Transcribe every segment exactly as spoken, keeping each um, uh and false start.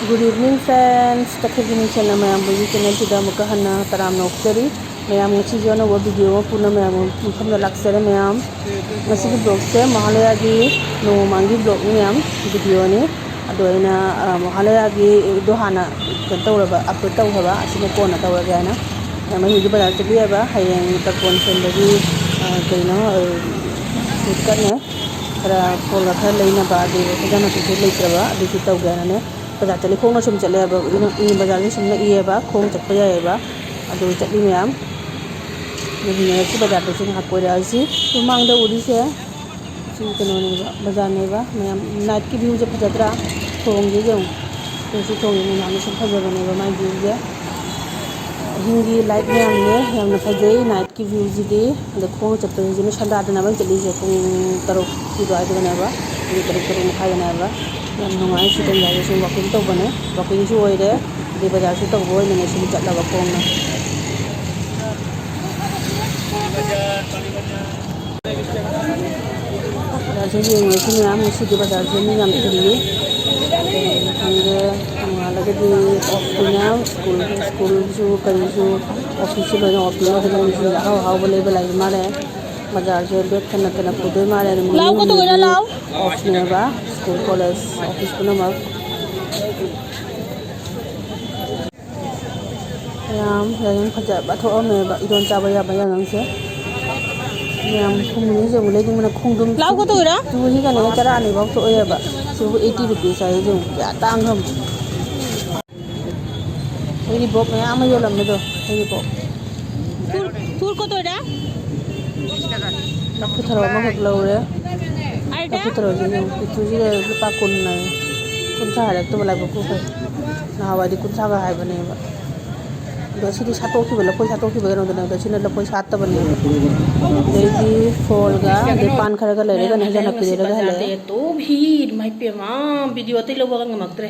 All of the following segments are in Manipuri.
Good evening friends, ꯇꯈꯦꯜꯒꯤ ꯅꯤꯡꯊꯦꯜꯅ ꯃꯌꯥꯝꯕꯨ ꯑꯩꯒꯤ channelꯁꯤꯗ ꯑꯃꯨꯛꯀ ꯍꯟꯅ ꯇꯔꯥꯝꯅ ꯑꯣꯛꯆꯔꯤ꯫ ꯃꯌꯥꯝ ꯉꯁꯤꯁꯨ ꯑꯅꯧꯕ video ꯑꯃ ꯄꯨꯅ ꯃꯌꯥꯝ ꯃꯐꯝꯗ ꯂꯥꯛꯆꯔꯦ꯫ ꯃꯌꯥꯝ ꯉꯁꯤꯒꯤ vlogꯁꯦ ꯃꯍꯥꯂꯌꯥꯒꯤ ꯅꯣꯡꯃ ꯃꯃꯥꯡꯒꯤ vlogꯅꯤ ꯃꯌꯥꯝ, videoꯅꯤ꯫ ꯑꯗꯣ ꯑꯩꯅ, ꯑ, ꯃꯍꯥꯂꯌꯥꯒꯤꯗꯣ ꯍꯥꯟꯅ ꯀꯩꯅꯣ ꯇꯧꯔꯕ, upload ꯇꯧꯈ꯭ꯔꯕ, ꯑꯁꯤꯅ ꯀꯣꯟꯅ ꯇꯧꯔꯒꯦ ꯍꯥꯏꯅ꯫ ꯃꯌꯨꯝꯒꯤ ꯕꯖꯥꯔ ꯆꯠꯂꯨꯏ ꯍꯥꯏꯕ, ꯍꯌꯦꯡ ꯇꯔꯄꯣꯟ ꯁꯣꯟꯕꯒꯤ, ꯑ, ꯀꯩꯅꯣ, ꯑ, ꯎꯠꯀꯠꯅꯦ꯫ ꯈꯔ ꯐꯣꯜꯒ ꯈꯔ ꯂꯩꯅꯕ, ꯑꯗꯨꯒ ꯍꯦꯟꯖꯥꯡ ꯅꯥꯄꯤꯁꯨ ꯂꯩꯇ꯭ꯔꯕ, ꯑꯗꯨꯁꯨ ꯇꯧꯒꯦ ꯍꯥꯏꯅꯅꯦ꯫ ꯕꯖꯥꯔ ꯆꯠꯂꯤ, ꯈꯣꯡꯅ ꯁꯨꯝ ꯆꯠꯂꯦ ꯍꯥꯏꯕ, ꯏꯅꯛ-, ꯕꯖꯥꯔꯁꯦ ꯁꯨꯝ ꯅꯛꯏ ꯍꯥꯏꯕ, ꯈꯣꯡ ꯆꯠꯄ ꯌꯥꯏ ꯍꯥꯏꯕ, ꯑꯗꯨ ꯆꯠꯂꯤ ꯃꯌꯥꯝ꯫ ꯑꯗꯨꯅꯦ ꯁꯤ ꯕꯖꯥꯔꯗꯁꯨ ꯉꯥꯏꯍꯥꯛ ꯀꯣꯏꯔꯛꯑꯁꯤ꯫ ꯃꯃꯥꯡꯗ ꯎꯔꯤꯁꯦ ꯁꯤ ꯀꯩꯅꯣꯅꯦꯕ, ꯕꯖꯥꯔꯅꯦꯕ꯫ ꯃꯌꯥꯝ nightꯀꯤ viewꯁꯦ ꯐꯖꯗ꯭ꯔꯥ? ꯊꯣꯡꯁꯦ ꯌꯦꯡꯉꯨ꯫ ꯁꯤ ꯊꯣꯡꯁꯦ ꯅꯨꯡꯗꯥꯡꯗ ꯁꯨꯝ ꯐꯖꯕꯅꯦꯕ ꯃꯥꯏ viewꯁꯦ꯫ ꯑꯍꯤꯡꯒꯤ light ꯃꯌꯥꯝꯁꯦ ꯌꯥꯝꯅ ꯐꯖꯩ nightꯀꯤ viewꯁꯤꯗꯤ꯫ ꯑꯗ ꯈꯣꯡꯅ ꯆꯠꯄꯁꯤꯅ ꯁꯟꯗꯥꯗꯅꯦꯕ ꯑꯩꯅ ꯆꯠꯂꯤꯁꯦ, ꯄꯨꯡ ꯇꯔꯨꯛꯀꯤ ꯑꯗꯨꯋꯥꯏꯗꯅꯦꯕ, ꯄꯨꯡ ꯇꯔꯨꯛ, ꯇꯔꯨꯛ ꯃꯈꯥꯏꯗꯅꯦꯕ꯫ ꯌꯥꯝ ꯅꯨꯡꯉꯥꯏ꯫ ꯁꯤ ꯇꯟꯖꯥꯁꯦ ꯁꯨꯝ walking ꯇꯧꯕꯅꯦ, walkingꯁꯨ ꯑꯣꯏꯔꯦ, ꯑꯗꯩ ꯕꯖꯥꯔꯁꯨ ꯇꯧꯕ ꯑꯣꯏꯅꯅꯦ ꯁꯨꯝ ꯆꯠꯂꯕ ꯈꯣꯡꯅ꯫ ꯕꯖꯥꯔꯁꯦ ꯌꯦꯡꯉꯨꯔꯁꯤ ꯃꯌꯥꯝ, ꯉꯁꯤꯗꯤ ꯕꯖꯥꯔꯁꯦ ꯃꯤ ꯌꯥꯝ ꯆꯤꯜꯂꯤ꯫ ꯈꯪꯗꯦ, ꯅꯣꯡꯉꯥꯜꯂꯒꯗꯤ off ꯑꯣꯏꯅ ꯁ꯭ꯀꯨꯜ, ꯁ꯭ꯀꯨꯜꯁꯨ ꯀꯔꯤꯁꯨ officeꯁꯨ ꯂꯣꯏꯅ off ꯑꯣꯏꯅ ꯃꯤꯁꯤꯡꯁꯦ ꯑꯍꯥꯎ ꯑꯍꯥꯎꯕ ꯂꯩꯕ ꯂꯥꯛꯏ ꯃꯥꯜꯂꯦ꯫ ꯕꯖꯥꯔꯁꯦ ꯂꯦꯞꯇꯅ ꯇꯅ ꯄꯨꯗꯣꯏ ꯃꯥꯜꯂꯦ꯫ ꯅꯨꯃꯤꯠ ꯂꯥꯎ, ꯅꯤꯅꯤ ꯀꯣꯠꯇꯧ ꯀꯩꯅꯣ, ꯍꯨꯝꯅꯤꯗꯤ ꯂꯥꯎ꯫ Offꯅꯦꯕ, ꯁ꯭ꯀꯨꯜ, ꯀꯣꯂꯦꯖ, ꯑꯣꯐꯤꯁ ꯄꯨꯝꯅꯃꯛ꯫ ꯌꯥꯝ ꯌꯥꯏꯉꯪ ꯐꯖꯕ ꯊꯣꯛꯑꯝꯃꯦꯕ, ꯏꯔꯣꯟ ꯆꯥꯕ ꯌꯥꯕ ꯌꯥꯏꯉꯪꯁꯦ꯫ ꯌꯥꯝ ꯈꯨꯝꯃꯤꯅꯤꯁꯦ ꯑꯃꯨꯛ ꯂꯩꯅꯤꯡꯕꯅ ꯈꯣꯡꯗ꯭ꯔꯨꯝ꯫ ꯂꯥꯎ ꯀꯣꯠꯇꯧꯔꯤꯔꯣ? ꯇꯨꯁꯤꯒꯅꯦ ꯆꯔꯥ ꯑꯅꯤꯐꯥꯎ ꯊꯣꯛꯑꯦꯕ꯫ ꯁꯤꯕꯨ eighty rupees ꯍꯥꯏꯌꯦ, ꯌꯦꯡꯉꯨ, ꯀꯌꯥ ꯇꯥꯡꯈ꯭ꯔꯕ꯫ ꯍꯩꯔꯤꯕꯣꯞ ꯃꯌꯥꯝ ꯑꯃ ꯌꯣꯜꯂꯝꯃꯦꯗꯣ, ꯍꯩꯔꯤꯕꯣꯞ꯫ ꯊꯨꯔ, ꯊꯨꯔ ꯀꯣꯠꯇꯧꯔꯤꯔꯥ? ꯂꯐꯨ ꯊꯔꯣ ꯑꯃꯈꯛ ꯂꯧꯔꯦ꯫ ꯑꯩꯗ? ꯂꯐꯨ ꯊꯔꯣꯁꯦ ꯌꯦꯡꯉꯨ, ꯄꯤꯛꯇ꯭ꯔꯨꯁꯤꯒ ꯂꯨꯄꯥ ꯀꯨꯟ ꯍꯥꯏꯌꯦ꯫ ꯀꯨꯟꯊ꯭ꯔꯥ ꯍꯥꯏꯔꯛꯇꯕ ꯂꯥꯏꯕꯛꯄꯨ ꯐꯩ꯫ ꯅꯍꯥꯟꯋꯥꯏꯗꯤ ꯀꯨꯟꯊ꯭ꯔꯥꯒ ꯍꯥꯏꯕꯅꯦꯕ꯫ ꯑꯗꯣ ꯁꯤꯗꯤ ꯁꯥꯠꯇꯣꯛꯈꯤꯕ, ꯂꯐꯣꯏ ꯁꯥꯠꯇꯣꯛꯈꯤꯕ ꯀꯩꯅꯣꯗꯨꯅꯦ, ꯑꯗꯣ ꯁꯤꯅ ꯂꯐꯣꯏ ꯁꯥꯠꯇꯕꯅꯦꯕ꯫ ꯑꯗꯩꯗꯤ ꯐꯣꯜꯒ, ꯑꯗꯩ ꯄꯥꯟ ꯈꯔꯒ ꯂꯩꯔꯒꯅꯦ, ꯍꯦꯟꯖꯥꯡ ꯅꯥꯄꯤ ꯂꯩꯔꯒ ꯍꯜꯂꯛꯑꯦ꯫ ꯇꯣ ꯚꯤꯔ, ꯏꯃꯥ ꯏꯄꯦꯝꯃ, video ꯑꯇꯩ ꯂꯧꯕꯒ ꯉꯝꯃꯛꯇ꯭ꯔꯦ꯫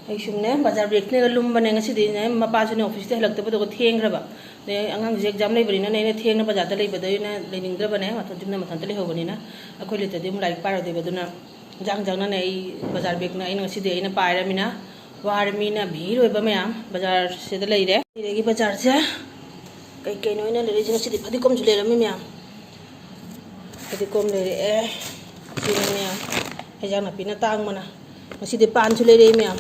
ꯑꯩ ꯁꯨꯝꯅꯦ, ꯕꯖꯥꯔ breakꯅꯦꯒ ꯂꯨꯝꯕꯅꯦ ꯉꯁꯤꯗꯤꯅꯦ, ꯃꯄꯥꯁꯨꯅꯦ officeꯇ ꯍꯜꯂꯛꯇꯕꯗꯨꯒ ꯊꯦꯡꯈ꯭ꯔꯕ꯫ ꯑꯗꯩ ꯑꯉꯥꯡꯁꯦ exam ꯂꯩꯕꯅꯤꯅꯅꯦ, ꯑꯩꯅ ꯊꯦꯡꯅ ꯕꯖꯥꯔꯗ ꯂꯩꯕꯗ ꯑꯩꯅ ꯂꯩꯅꯤꯡꯗ꯭ꯔꯕꯅꯦ, ꯃꯊꯟ-, ꯌꯨꯝꯗ ꯃꯊꯟꯇ ꯂꯩꯍꯧꯕꯅꯤꯅ꯫ ꯑꯩꯈꯣꯏ ꯂꯩꯇ꯭ꯔꯗꯤ ꯑꯃꯨꯛ ꯂꯥꯏꯔꯤꯛ ꯄꯥꯔꯣꯏꯗꯣꯏꯕ꯫ ꯑꯗꯨꯅ ꯏꯟꯖꯥꯡ ꯏꯟꯖꯥꯡꯅꯅꯦ, ꯑꯩ ꯕꯖꯥꯔ breakꯅ ꯑꯩꯅ ꯉꯁꯤꯗꯤ ꯑꯩꯅ ꯄꯥꯏꯔꯃꯤꯅ, ꯋꯥꯔꯦ, ꯃꯤꯅ ꯚꯤꯔ ꯑꯣꯏꯕ ꯃꯌꯥꯝ ꯕꯖꯥꯔꯁꯤꯗ ꯂꯩꯔꯦ꯫ ꯁꯤꯗꯒꯤ ꯕꯖꯥꯔꯁꯦ ꯀꯩ ꯀꯩꯅꯣ ꯑꯩꯅ ꯂꯩꯔꯛꯏꯁꯦ? ꯉꯁꯤꯗꯤ ꯐꯗꯤꯒꯣꯝꯁꯨ ꯂꯩꯔꯝꯃꯤ ꯃꯌꯥꯝ꯫ ꯐꯗꯤꯒꯣꯝ ꯂꯩꯔꯛꯑꯦ꯫ ꯁꯤꯅ ꯃꯌꯥꯝ ꯍꯦꯟꯖꯥꯡ ꯅꯥꯄꯤꯅ ꯇꯥꯡꯕꯅ꯫ ꯉꯁꯤꯗꯤ ꯄꯥꯟꯁꯨ ꯂꯩꯔꯛꯏ ꯃꯌꯥꯝ꯫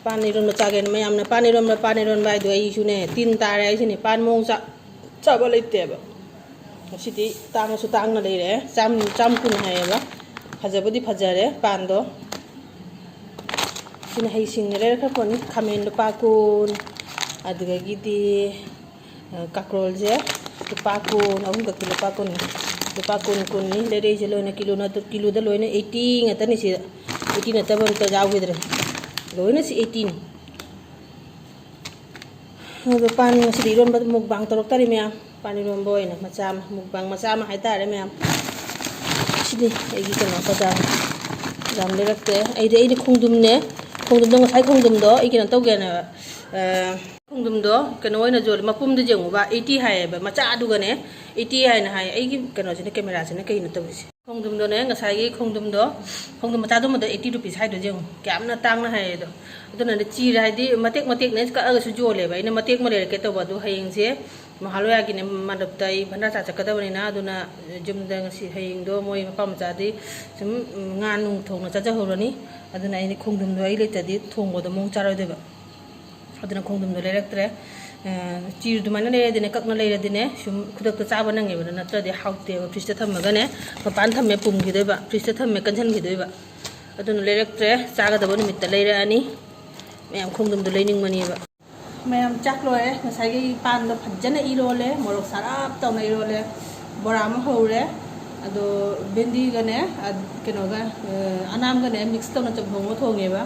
ꯄꯥꯟ ꯏꯔꯣꯟꯕ ꯆꯥꯒꯦꯅ ꯃꯌꯥꯝꯅ ꯄꯥꯟ ꯏꯔꯣꯟꯕ, ꯄꯥꯟ ꯏꯔꯣꯟꯕ ꯍꯥꯏꯗꯣ ꯑꯩꯁꯨꯅꯦ ꯇꯤꯟ ꯇꯥꯔꯦ꯫ ꯑꯩꯁꯨꯅꯦ ꯄꯥꯟ ꯃꯑꯣꯡ ꯆꯥ-, ꯆꯥꯕ ꯂꯩꯇꯦꯕ꯫ ꯉꯁꯤꯗꯤ ꯇꯥꯡꯉꯁꯨ ꯇꯥꯡꯅ ꯂꯩꯔꯛꯑꯦ꯫ ꯆꯥꯝ, ꯆꯥꯝ ꯀꯨꯟ ꯍꯥꯏꯌꯦꯕ꯫ ꯐꯖꯕꯨꯗꯤ ꯐꯖꯔꯦ ꯄꯥꯟꯗꯣ꯫ ꯁꯤꯅ ꯍꯩꯁꯤꯡꯅ ꯂꯩꯔꯛꯈ꯭ꯔ ꯄꯣꯠꯅꯤ꯫ ꯈꯥꯃꯦꯟ ꯂꯨꯄꯥ ꯀꯨꯟ, ꯑꯗꯨꯗꯒꯤꯗꯤ, ꯑ, ꯀꯥꯀ꯭ꯔꯣꯜꯁꯦ ꯂꯨꯄꯥ ꯀꯨꯟ, ꯑꯍꯨꯝꯈꯛꯀꯤ ꯂꯨꯄꯥ ꯀꯨꯟ, ꯂꯨꯄꯥ ꯀꯨꯟ, ꯀꯨꯟꯅꯤ ꯂꯩꯔꯛꯏꯁꯦ ꯂꯣꯏꯅ꯫ ꯀꯤꯂꯣ ꯅꯠꯇ-, ꯀꯤꯂꯣꯗ ꯂꯣꯏꯅ eighty ꯉꯥꯛꯇꯅꯤ ꯁꯤꯗ꯫ Eighty ꯅꯠꯇꯕ ꯑꯝꯇ ꯌꯥꯎꯈꯤꯗ꯭ꯔꯦ꯫ ꯂꯣꯏꯅ ꯁꯤ eightyꯅꯤ꯫ ꯑꯗꯣ ꯄꯥꯟ ꯉꯁꯤꯗꯤ ꯏꯔꯣꯟꯕ mukbang ꯇꯧꯔꯛꯇꯥꯔꯤ ꯃꯌꯥꯝ꯫ ꯄꯥꯟ ꯏꯔꯣꯟꯕ ꯑꯣꯏꯅ ꯃꯆꯥ ꯑꯃ, mukbang ꯃꯆꯥ ꯑꯃ ꯍꯥꯏꯇꯥꯔꯦ ꯃꯌꯥꯝ꯫ ꯁꯤꯗꯤ ꯑꯩꯒꯤ ꯀꯩꯅꯣ ꯕꯗꯥꯝ, ꯕꯗꯥꯝ ꯂꯩꯔꯛꯇꯦ꯫ ꯑꯩꯗꯤ, ꯑꯩꯗꯤ ꯈꯣꯡꯗ꯭ꯔꯨꯝꯅꯦ꯫ ꯈꯣꯡꯗ꯭ꯔꯨꯝꯗꯣ, ꯉꯁꯥꯏ ꯈꯣꯡꯗ꯭ꯔꯨꯝꯗꯣ ꯑꯩ ꯀꯩꯅꯣ ꯇꯧꯒꯦꯅ, ꯑ, ꯈꯣꯡꯗ꯭ꯔꯨꯝꯗꯣ ꯀꯩꯅꯣ ꯑꯣꯏꯅ ꯌꯣꯜꯂꯦ, ꯃꯄꯨꯝꯗꯨ ꯌꯦꯡꯉꯨꯕ, eighty ꯍꯥꯏꯌꯦꯕ, ꯃꯆꯥꯗꯨꯒꯅꯦ eighty ꯍꯥꯏꯅ ꯍꯥꯏ꯫ ꯑꯩꯒꯤ ꯀꯩꯅꯣꯁꯤꯅ, cameraꯁꯤꯅ ꯀꯩꯅꯣ ꯇꯧꯔꯤꯁꯦ? ꯈꯣꯡꯗ꯭ꯔꯨꯝꯗꯣꯅꯦ, ꯉꯁꯥꯏꯒꯤ ꯈꯣꯡꯗ꯭ꯔꯨꯝꯗꯣ, ꯈꯣꯡꯗ꯭ꯔꯨꯝ ꯃꯆꯥꯗꯨꯃꯗꯣ eighty rupees ꯍꯥꯏꯗꯣ ꯌꯦꯡꯉꯨ, ꯀꯌꯥꯝꯅ ꯇꯥꯡꯅ ꯍꯥꯏꯌꯦ ꯑꯗꯣ꯫ ꯑꯗꯨꯅꯅꯦ ꯆꯤꯔ ꯍꯥꯏꯗꯤ ꯃꯇꯦꯛ ꯃꯇꯦꯛꯅꯦ ꯀꯛꯑꯒꯁꯨ ꯌꯣꯜꯂꯦꯕ꯫ ꯑꯩꯅ ꯃꯇꯦꯛ ꯑꯃ ꯂꯩꯔꯛꯀꯦ ꯇꯧꯕ, ꯑꯗꯨ ꯍꯌꯦꯡꯁꯦ ꯃꯍꯥꯂꯣꯌꯥꯒꯤꯅꯦ ꯃꯟꯗꯞꯇ ꯑꯩ ꯚꯟꯗꯥꯔ ꯆꯥ ꯆꯠꯀꯗꯕꯅꯤꯅ, ꯑꯗꯨꯅ ꯌꯨꯝꯗ ꯉꯁꯤ, ꯍꯌꯦꯡꯗꯣ ꯃꯣꯏ ꯃꯄꯥ ꯃꯆꯥꯗꯤ ꯁꯨꯝ ꯉꯥ ꯅꯨꯡ ꯊꯣꯡꯅ ꯆꯥꯖꯍꯧꯔꯅꯤ꯫ ꯑꯗꯨꯅ ꯑꯩꯗꯤ ꯈꯣꯡꯗ꯭ꯔꯨꯝꯗꯣ ꯑꯩ ꯂꯩꯇ꯭ꯔꯗꯤ ꯊꯣꯡꯕꯗꯣ ꯃꯑꯣꯡ ꯆꯥꯔꯣꯏꯗꯣꯏꯕ꯫ ꯑꯗꯨꯅ ꯈꯣꯡꯗ꯭ꯔꯨꯝꯗꯣ ꯂꯩꯔꯛꯇ꯭ꯔꯦ꯫ ꯑ, ꯆꯤꯔ ꯑꯗꯨꯃꯥꯏꯅ ꯂꯩꯔꯗꯤꯅꯦ, ꯀꯛꯅ ꯂꯩꯔꯗꯤꯅꯦ, ꯁꯨꯝ ꯈꯨꯗꯛꯇ ꯆꯥꯕ ꯅꯪꯉꯦꯕ, ꯅꯠꯇ꯭ꯔꯗꯤ ꯍꯥꯎꯇꯦꯕ꯫ Fridgeꯇ ꯊꯝꯃꯒꯅꯦ, ꯃꯄꯥꯟ ꯊꯝꯃꯦ ꯄꯨꯝꯈꯤꯗꯣꯏꯕ, fridgeꯇ ꯊꯝꯃꯦ ꯀꯟꯁꯤꯟꯈꯤꯗꯣꯏꯕ꯫ ꯑꯗꯨꯅ ꯂꯩꯔꯛꯇ꯭ꯔꯦ, ꯆꯥꯒꯗꯕ ꯅꯨꯃꯤꯠꯇ ꯂꯩꯔꯛꯑꯅꯤ꯫ ꯃꯌꯥꯝ ꯈꯣꯡꯗ꯭ꯔꯨꯝꯗꯣ ꯂꯩꯅꯤꯡꯕꯅꯦꯕ꯫ ꯃꯌꯥꯝ ꯆꯥꯛ ꯂꯣꯏꯔꯦ, ꯉꯁꯥꯏꯒꯤ ꯄꯥꯟꯗꯣ ꯐꯖꯅ ꯏꯔꯣꯜꯂꯦ, ꯃꯣꯔꯣꯛ ꯁꯥꯔꯞ ꯇꯧꯅ ꯏꯔꯣꯜꯂꯦ, ꯕꯣꯔꯥ ꯑꯃ ꯍꯧꯔꯦ, ꯑꯗꯣ ꯚꯦꯟꯗꯤꯒꯅꯦ, ꯑ, ꯀꯩꯅꯣꯒ, ꯑ, ꯑꯅꯥꯝꯒꯅꯦ mix ꯇꯧꯅ ꯆꯝꯊꯣꯡ ꯑꯃ ꯊꯣꯡꯉꯦꯕ꯫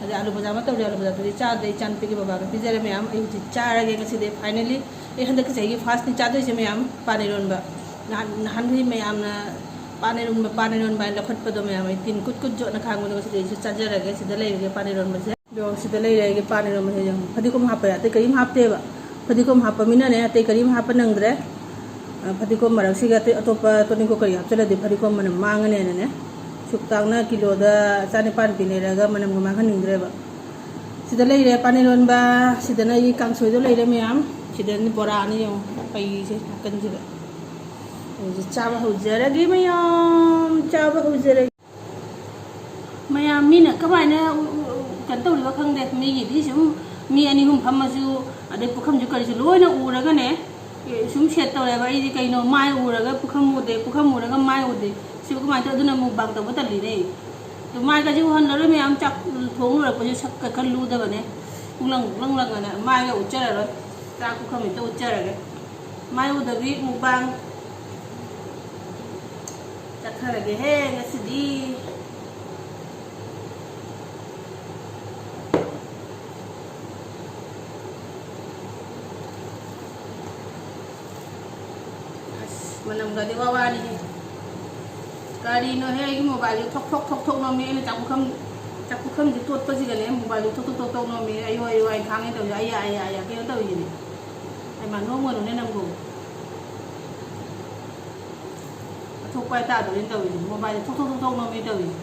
ꯑꯗꯩ ꯑꯥꯂꯨ ꯕꯖꯥ ꯑꯃ ꯇꯧꯔꯦ, ꯑꯥꯂꯨ ꯕꯖꯥꯗꯨꯗꯤ ꯆꯥꯗ꯭ꯔꯦ, ꯏꯆꯥꯅꯨꯄꯤꯒꯤ ꯕꯕꯥꯒ ꯄꯤꯖꯔꯦ ꯃꯌꯥꯝ꯫ ꯑꯩ ꯍꯧꯖꯤꯛ ꯆꯥꯔꯒꯦ ꯉꯁꯤꯗꯤ, finally꯫ ꯑꯩ ꯍꯟꯗꯛꯀꯤ ꯆꯍꯤꯒꯤ firstꯅꯤ ꯆꯥꯗꯣꯏꯁꯦ ꯃꯌꯥꯝ, ꯄꯥꯟ ꯏꯔꯣꯟꯕ꯫ ꯅꯍꯥꯟ, ꯅꯍꯥꯟꯈꯩ ꯃꯌꯥꯝꯅ ꯄꯥꯟ ꯏꯔꯣꯟꯕ, ꯄꯥꯟ ꯏꯔꯣꯟꯕ ꯍꯥꯏꯅ ꯂꯧꯈꯠꯄꯗꯣ ꯃꯌꯥꯝ, ꯑꯩ ꯇꯤꯟ ꯀꯨꯠ ꯀꯨꯠ ꯌꯣꯠꯅ ꯈꯥꯡꯕꯗꯣ ꯉꯁꯤꯗꯤ ꯑꯩꯁꯨ ꯆꯥꯖꯔꯒꯦ꯫ ꯁꯤꯗ ꯂꯩꯔꯒꯦ ꯄꯥꯟ ꯏꯔꯣꯟꯕꯁꯦ꯫ ꯑꯗꯣ ꯁꯤꯗ ꯂꯩꯔꯦ ꯑꯩꯒꯤ ꯄꯥꯟ ꯏꯔꯣꯟꯕꯁꯦ꯫ ꯌꯦꯡꯉꯨ, ꯐꯗꯤꯒꯣꯝ ꯍꯥꯞꯄ ꯌꯥꯏ, ꯑꯇꯩ ꯀꯔꯤꯝ ꯍꯥꯞꯇꯦꯕ꯫ ꯐꯗꯤꯒꯣꯝ ꯍꯥꯞꯄꯃꯤꯅꯅꯦ, ꯑꯇꯩ ꯀꯔꯤꯝ ꯍꯥꯞꯄ ꯅꯪꯗ꯭ꯔꯦ꯫ ꯑ, ꯐꯗꯤꯒꯣꯝ ꯃꯔꯛꯁꯤꯒ ꯑꯇꯩ ꯑꯇꯣꯞꯄ ꯇꯣꯅꯤꯡꯀꯣꯛ ꯀꯔꯤ ꯍꯥꯞꯆꯤꯜꯂꯗꯤ ꯐꯗꯤꯒꯣꯝ ꯃꯅꯝ ꯃꯥꯡꯉꯅꯦꯅꯅꯦ, ꯁꯨꯛ ꯇꯥꯡꯅ ꯀꯤꯂꯣꯗ ꯆꯥꯅꯤꯄꯥꯟ ꯄꯤ ꯂꯩꯔꯒ ꯃꯅꯝꯒ ꯃꯥꯡꯍꯟꯅꯤꯡꯗ꯭ꯔꯦꯕ꯫ ꯁꯤꯗ ꯂꯩꯔꯦ ꯄꯥꯟ ꯏꯔꯣꯟꯕ, ꯁꯤꯗꯅ ꯑꯩꯒꯤ ꯀꯥꯡꯁꯣꯏꯗꯣ ꯂꯩꯔꯦ ꯃꯌꯥꯝ, ꯁꯤꯗꯅ ꯕꯣꯔꯥꯅꯤ ꯌꯦꯡꯉꯣ ꯄꯩꯁꯦ ꯅꯥꯀꯟꯁꯤꯗ꯫ ꯍꯧꯖꯤꯛ ꯆꯥꯕ ꯍꯧꯖꯔꯒꯦ ꯃꯌꯥꯝ, ꯆꯥꯕ ꯍꯧꯖꯔꯒꯦ꯫ ꯃꯌꯥꯝ ꯃꯤꯅ ꯀꯃꯥꯏꯅ ꯎ-, ꯎ-, ꯎ-, ꯀꯩꯅꯣ ꯇꯧꯔꯤꯕ ꯈꯪꯗꯦ, ꯃꯤꯒꯤꯗꯤ ꯁꯨꯝ ꯃꯤ ꯑꯅꯤ ꯑꯍꯨꯝ ꯐꯝꯃꯁꯨ, ꯑꯗꯩ ꯄꯨꯈꯝꯁꯨ ꯀꯔꯤꯁꯨ ꯂꯣꯏꯅ ꯎꯔꯒꯅꯦ꯫ ꯑꯦ, ꯁꯨꯝ ꯁꯦꯠ ꯇꯧꯔꯦꯕ꯫ ꯑꯩꯗꯤ ꯀꯩꯅꯣ, ꯃꯥꯏ ꯎꯔꯒ ꯄꯨꯈꯝ ꯎꯗꯦ, ꯄꯨꯈꯝ ꯎꯔꯒ ꯃꯥꯏ ꯎꯗꯦ꯫ ꯁꯤꯕꯨ ꯀꯃꯥꯏꯅ ꯇꯧꯗꯅ ꯃꯨꯛꯕꯥꯡ ꯇꯧꯕ ꯇꯜꯂꯤꯅꯦ꯫ ꯑꯗꯨ ꯃꯥꯏꯒꯁꯦ ꯎꯍꯜꯂꯔꯣꯏ ꯃꯌꯥꯝ, ꯆꯥꯛ ꯊꯣꯡ ꯂꯣꯏꯔꯛꯄꯁꯦ ꯁꯛꯀ ꯈꯔ ꯂꯨꯗꯕꯅꯦ꯫ ꯎꯂꯪ ꯎꯂꯪ ꯂꯪꯉꯅ ꯃꯥꯏꯒ ꯎꯠꯆꯔꯔꯣꯏ꯫ ꯆꯥꯛ ꯄꯨꯈꯝ ꯍꯦꯛꯇ ꯎꯠꯆꯔꯒꯦ꯫ ꯃꯥꯏ ꯎꯗꯕꯤ ꯃꯨꯛꯕꯥꯡ ꯆꯠꯊꯔꯒꯦꯍꯦ ꯉꯁꯤꯗꯤ꯫ ꯑꯁ, ꯃꯅꯝꯒꯗꯤ ꯋꯥ ꯋꯥꯅꯤꯍꯦ꯫ ꯀꯔꯤꯅꯣꯍꯦ, ꯑꯩꯒꯤ ꯃꯣꯕꯥꯏꯜꯁꯦ ꯊꯣꯛ ꯊꯣꯛ ꯊꯣꯛ ꯊꯣꯛ ꯅꯣꯝꯃꯤ꯫ ꯑꯩꯅ ꯆꯥꯛ ꯄꯨꯈꯝ, ꯆꯥꯛ ꯄꯨꯈꯝꯁꯦ ꯇꯣꯠꯄꯁꯤꯒꯅꯦ, ꯃꯣꯕꯥꯏꯜꯁꯦ ꯊꯣꯛ ꯊꯣꯛ ꯊꯣꯛ ꯊꯣꯛ ꯅꯣꯝꯃꯤ꯫ ꯑꯌꯣ ꯑꯌꯣ ꯑꯩ ꯈꯥꯡꯉꯦ ꯇꯧꯔꯤꯁꯦ꯫ ꯑꯌꯥ ꯑꯌꯥ ꯑꯌꯥ ꯀꯩꯅꯣ ꯇꯧꯔꯤꯁꯤꯅꯦ꯫ ꯑꯩ ꯃꯥ ꯅꯣꯡꯒꯅꯨꯅꯦ ꯅꯪꯕꯨ꯫ ꯑꯊꯣꯛꯄ ꯍꯥꯏ ꯇꯥꯗꯣꯔꯦꯅ ꯇꯧꯔꯤꯁꯦ꯫ ꯃꯣꯕꯥꯏꯜꯁꯦ ꯊꯣꯛ ꯊꯣꯛ ꯊꯣꯛ ꯊꯣꯛ ꯅꯣꯝꯃꯤ ꯇꯧꯔꯤꯁꯦ꯫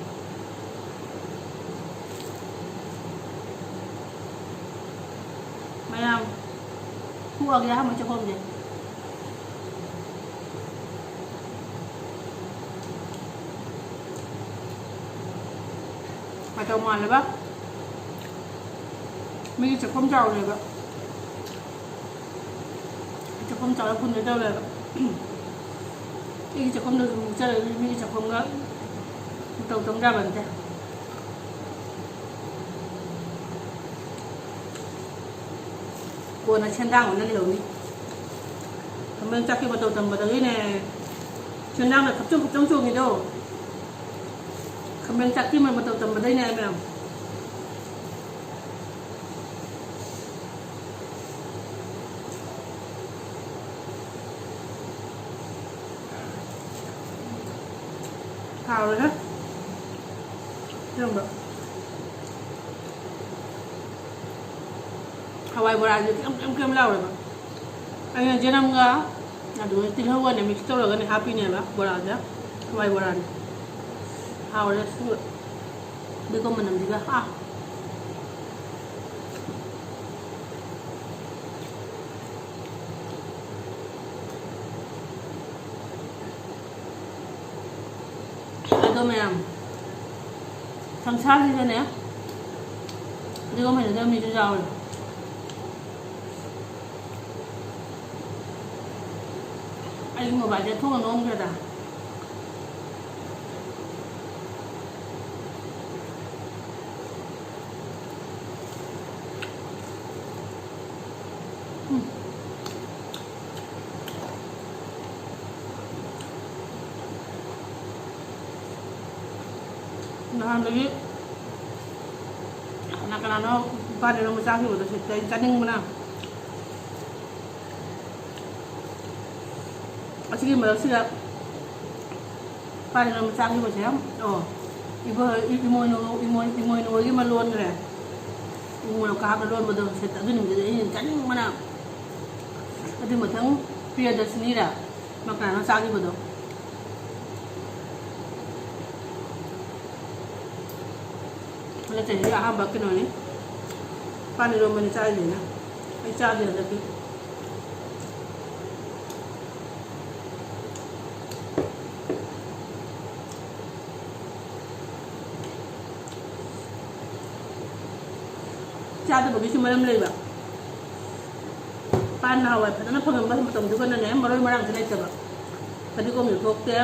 ꯃꯌꯥꯝ ꯊꯣꯛꯑꯒꯦ ꯑꯍꯥꯟꯕ ꯆꯥꯛꯈꯨꯝꯁꯦ꯫ ꯃꯇꯧ ꯃꯥꯜꯂꯕ ꯃꯤꯒꯤ ꯆꯥꯛꯈꯨꯝ ꯆꯥꯎꯔꯦꯕ꯫ ꯆꯥꯛꯈꯨꯝ ꯆꯥꯎꯔ ꯐꯨꯟꯗ ꯇꯧꯔꯦꯕ꯫ ꯑꯩꯒꯤ ꯆꯥꯛꯈꯨꯝꯗꯁꯨ ꯑꯃꯨꯛ ꯆꯠꯂꯒ ꯃꯤꯒꯤ ꯆꯥꯛꯈꯨꯝꯒ ꯃꯇꯧ ꯇꯧ ꯌꯥꯕ ꯅꯠꯇꯦ꯫ ꯀꯣꯟꯅ ꯁꯦꯟꯗꯥꯡ ꯑꯣꯏꯅ ꯂꯩꯍꯧꯅꯤ꯫ ꯈꯝꯕꯦꯟ ꯆꯥꯛꯀꯤ ꯃꯇꯧ ꯇꯝꯕꯗꯒꯤꯅꯦ ꯁꯦꯟꯗꯥꯡꯅ ꯈꯞꯆꯣꯡ ꯈꯞꯆꯣꯡ ꯆꯣꯡꯉꯤꯗꯣ꯫ ꯈꯝꯕꯦꯟ ꯆꯥꯛꯀꯤ ꯃꯇꯧ ꯇꯝꯕꯗꯩꯅꯦ ꯑꯩ ꯃꯌꯥꯝ꯫ ꯍꯥꯎꯔꯦꯍꯦ꯫ ꯑꯁꯦꯡꯕ꯫ ꯍꯋꯥꯏ ꯕꯣꯔꯥꯁꯦ ꯀꯦꯝ ꯀꯦꯝ ꯀꯦꯝ ꯂꯥꯎꯔꯦꯕ꯫ ꯑꯩꯅ ꯆꯅꯝꯒ ꯑꯗꯨꯒ ꯇꯤꯜꯍꯧꯒꯅꯦ mix ꯇꯧꯔꯒꯅꯦ ꯍꯥꯞꯄꯤꯅꯦꯕ ꯕꯣꯔꯥꯁꯦ꯫ ꯍꯋꯥꯏ ꯕꯣꯔꯥꯅꯦ꯫ ꯍꯥꯎꯔꯦ ꯑꯁꯦꯡꯕ꯫ ꯕꯦꯀꯣꯝ ꯃꯅꯝꯁꯤꯒ꯫ ꯑꯥ꯫ ꯃꯌꯥꯝ, ꯁꯪꯁꯥꯔꯁꯤꯗꯅꯦ ꯐꯗꯤꯒꯣꯝ ꯍꯩꯅꯗꯕ ꯃꯤꯁꯨ ꯌꯥꯎꯔꯦ꯫ ꯑꯩꯒꯤ ꯃꯣꯕꯥꯏꯜꯁꯦ ꯊꯣꯡꯅ ꯂꯣꯟꯈ꯭ꯔꯦꯗ꯫ ꯎꯝ꯫ ꯅꯍꯥꯟꯗꯒꯤ ꯀꯅꯥ ꯀꯅꯥꯅꯣ ꯏꯄꯥꯅ ꯏꯔꯣꯝꯕ ꯆꯥꯈꯤꯕꯗꯣ ꯁꯤꯗ ꯑꯩ ꯆꯥꯅꯤꯡꯕꯅ꯫ ꯑꯁꯤꯒꯤ ꯃꯔꯛꯁꯤꯗ ꯏꯄꯥꯅ ꯏꯔꯣꯝꯕ ꯆꯥꯈꯤꯕꯁꯦ, ꯑꯣ, ꯏꯕꯣ-, ꯏ-, ꯏꯃꯣꯏꯅꯨ, ꯏꯃꯣꯏ-, ꯏꯃꯣꯏꯅꯨ ꯍꯣꯏꯒꯤ ꯑꯃ ꯂꯣꯟꯈ꯭ꯔꯦ꯫ ꯏꯃꯣꯏꯅꯨ ꯀꯥꯞꯅ ꯂꯣꯟꯕꯗꯣ ꯁꯤꯗ, ꯑꯗꯨ ꯅꯨꯃꯤꯠꯇꯨꯗꯤ ꯑꯩꯅ ꯆꯥꯅꯤꯡꯕꯅ꯫ ꯑꯗꯨ ꯃꯊꯪ ꯄ꯭ꯔꯤꯌꯗꯔꯁꯤꯅꯤꯔ ꯃꯥ ꯀꯅꯥꯅꯣ ꯆꯥꯈꯤꯕꯗꯣ? ꯍꯟꯗꯛ ꯆꯍꯤꯒꯤ ꯑꯍꯥꯟꯕ ꯀꯩꯅꯣꯅꯤ, ꯄꯥꯟ ꯏꯔꯣꯝꯕꯅꯤ ꯆꯥꯔꯤꯁꯤꯅ꯫ ꯑꯩ ꯆꯥꯗꯦ ꯍꯟꯗꯛꯀꯤ꯫ ꯆꯥꯗꯕꯒꯤꯁꯨ ꯃꯔꯝ ꯂꯩꯕ꯫ ꯄꯥꯟ ꯅꯍꯥꯟꯋꯥꯏ ꯐꯖꯅ ꯐꯪꯉꯝꯕ ꯃꯇꯝꯗꯨꯒꯅꯅꯦ, ꯃꯔꯣꯏ ꯃꯔꯥꯡꯁꯨ ꯂꯩꯇꯕ꯫ ꯐꯗꯤꯒꯣꯝꯁꯨ ꯊꯣꯛꯇꯦ,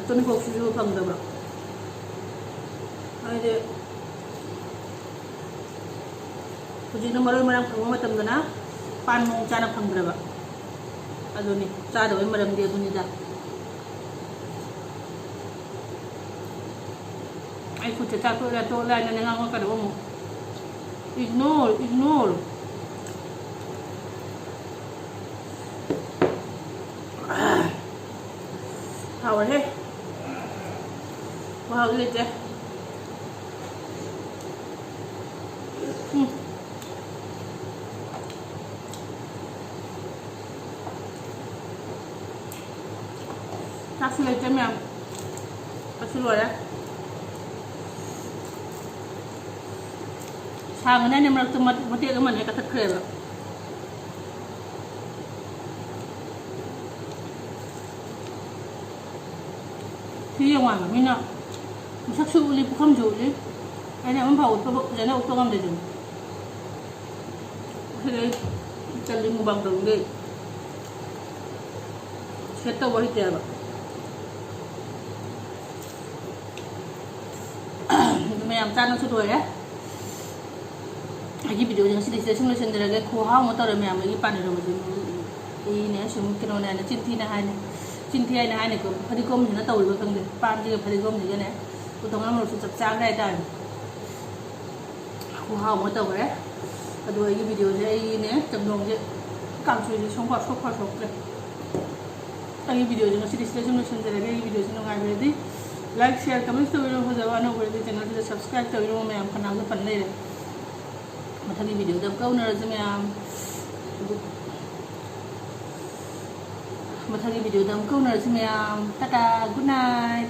ꯇꯨꯅꯤꯡꯈꯣꯛꯁꯤꯁꯨ ꯐꯪꯗꯕ꯫ ꯍꯥꯏꯗꯤ, ꯍꯧꯖꯤꯛꯅ ꯃꯔꯣꯏ ꯃꯔꯥꯡ ꯐꯪꯕ ꯃꯇꯝꯗꯅ ꯄꯥꯟ ꯃꯑꯣꯡ ꯆꯥꯅ ꯐꯪꯗ꯭ꯔꯕ꯫ ꯑꯗꯨꯅꯤ ꯆꯥꯗꯕꯩ ꯃꯔꯝꯗꯤ ꯑꯗꯨꯅꯤꯗ꯫ ꯑꯩ ꯈꯨꯠꯁꯦ ꯆꯥꯊꯣꯛꯂꯦ, ꯇꯣꯛꯂꯦ ꯍꯥꯏꯅꯅꯦ ꯉꯥꯡꯉꯛꯀꯅꯨ ꯑꯃꯨꯛ꯫ Ignore, ignore. ꯍꯥꯎꯔꯦꯍꯦ꯫ ꯃꯍꯥꯎꯗꯤ ꯂꯩꯇꯦ꯫ ꯎꯝ꯫ ꯆꯥꯛꯁꯨ ꯂꯩꯇꯦ ꯃꯌꯥꯝ꯫ ꯆꯥꯛꯁꯨ ꯂꯣꯏꯔꯦ꯫ ꯁꯥꯡꯉꯅꯦ ꯃꯔꯛꯇ ꯃꯇꯦꯛ ꯑꯃꯅꯦ ꯀꯛꯊꯠꯈ꯭ꯔꯦꯕ꯫ ꯁꯤ ꯌꯦꯡꯉꯣ ꯍꯥꯏꯕ ꯃꯤꯅ꯫ ꯃꯁꯛꯁꯨ ꯎꯠꯂꯤ, ꯄꯨꯈꯝꯁꯨ ꯎꯠꯂꯤ꯫ ꯑꯩꯅ ꯑꯃ ꯐꯥꯎ ꯎꯠꯄ, ꯐꯖꯅ ꯎꯠꯄ ꯉꯝꯗꯦ ꯑꯗꯨꯝ꯫ ꯁꯤꯗꯩ ꯇꯜꯂꯤ, ꯃꯨꯛꯕꯥꯡ ꯇꯧꯅꯤꯡꯗꯦ꯫ ꯁꯦꯠ ꯇꯧꯕ ꯍꯩꯇꯦ ꯍꯥꯏꯕ꯫ ꯑꯗꯨ ꯃꯌꯥꯝ ꯆꯥꯅꯁꯨ ꯂꯣꯏꯔꯦ꯫ ꯑꯩꯒꯤ ꯚꯤꯗꯤꯑꯣꯁꯦ ꯉꯁꯤꯗꯤ ꯁꯤꯗ ꯁꯨꯝ ꯂꯣꯏꯁꯤꯟꯖꯔꯒꯦ꯫ ꯈꯨꯍꯥꯎ ꯑꯃ ꯇꯧꯔꯦ ꯃꯌꯥꯝ, ꯑꯩꯒꯤ ꯄꯥꯟ ꯏꯔꯣꯝꯕꯁꯦ꯫ ꯑꯩꯅꯦ ꯁꯨꯝ ꯀꯩꯅꯣꯅꯦ ꯍꯥꯏꯅ ꯆꯤꯟ ꯊꯤꯅ ꯍꯥꯏꯅꯤ, ꯆꯤꯟ ꯊꯤ ꯍꯥꯏꯅ ꯍꯥꯏꯅꯤꯀꯣ꯫ ꯐꯗꯤꯒꯣꯝꯁꯤꯅ ꯇꯧꯔꯤꯕ ꯈꯪꯗꯦ, ꯄꯥꯟꯁꯤꯒ ꯐꯗꯤꯒꯣꯝꯁꯤꯒꯅꯦ ꯎꯇꯣꯡ ꯑꯃꯨꯔꯛꯁꯨ ꯆꯞ ꯆꯥꯈ꯭ꯔꯦ ꯍꯥꯏꯇꯥꯔꯦ꯫ ꯈꯨꯍꯥꯎ ꯑꯃ ꯇꯧꯈ꯭ꯔꯦ꯫ ꯑꯗꯨ ꯑꯩꯒꯤ ꯚꯤꯗꯤꯑꯣꯁꯦ ꯑꯩꯅꯦ ꯆꯝꯊꯣꯡꯁꯦ, ꯀꯥꯡꯁꯣꯏꯁꯦ ꯁꯨꯝ ꯄꯥꯛꯊꯣꯛ ꯄꯥꯛꯊꯣꯛꯈ꯭ꯔꯦ꯫ ꯑꯩꯒꯤ ꯚꯤꯗꯤꯑꯣꯁꯦ ꯉꯁꯤꯗꯤ ꯁꯤꯗ ꯁꯨꯝ ꯂꯣꯏꯁꯤꯟꯖꯔꯒꯦ꯫ ꯑꯩꯒꯤ ꯚꯤꯗꯤꯑꯣꯁꯦ ꯅꯨꯡꯉꯥꯏꯕꯤꯔꯗꯤ like, share, comment ꯇꯧꯕꯤꯔꯝꯃꯣ꯫ ꯐꯖꯕ ꯑꯅꯧꯕ ꯑꯣꯏꯔꯗꯤ ꯆꯦꯅꯦꯜꯁꯤꯗ subscribe ꯇꯧꯕꯤꯔꯝꯃꯣ꯫ ꯃꯌꯥꯝ ꯀꯅꯥꯁꯨ ꯄꯟ ꯂꯩꯔꯦ꯫ ꯃꯊꯪꯒꯤ ꯚꯤꯗꯤꯑꯣꯗ ꯑꯃꯨꯛꯀ ꯎꯅꯔꯁꯤ ꯃꯌꯥꯝ꯫ ꯃꯊꯪꯒꯤ ꯚꯤꯗꯤꯑꯣꯗ ꯑꯃꯨꯛꯀ ꯎꯅꯔꯁꯤ ꯃꯌꯥꯝ꯫ Tata, good night꯫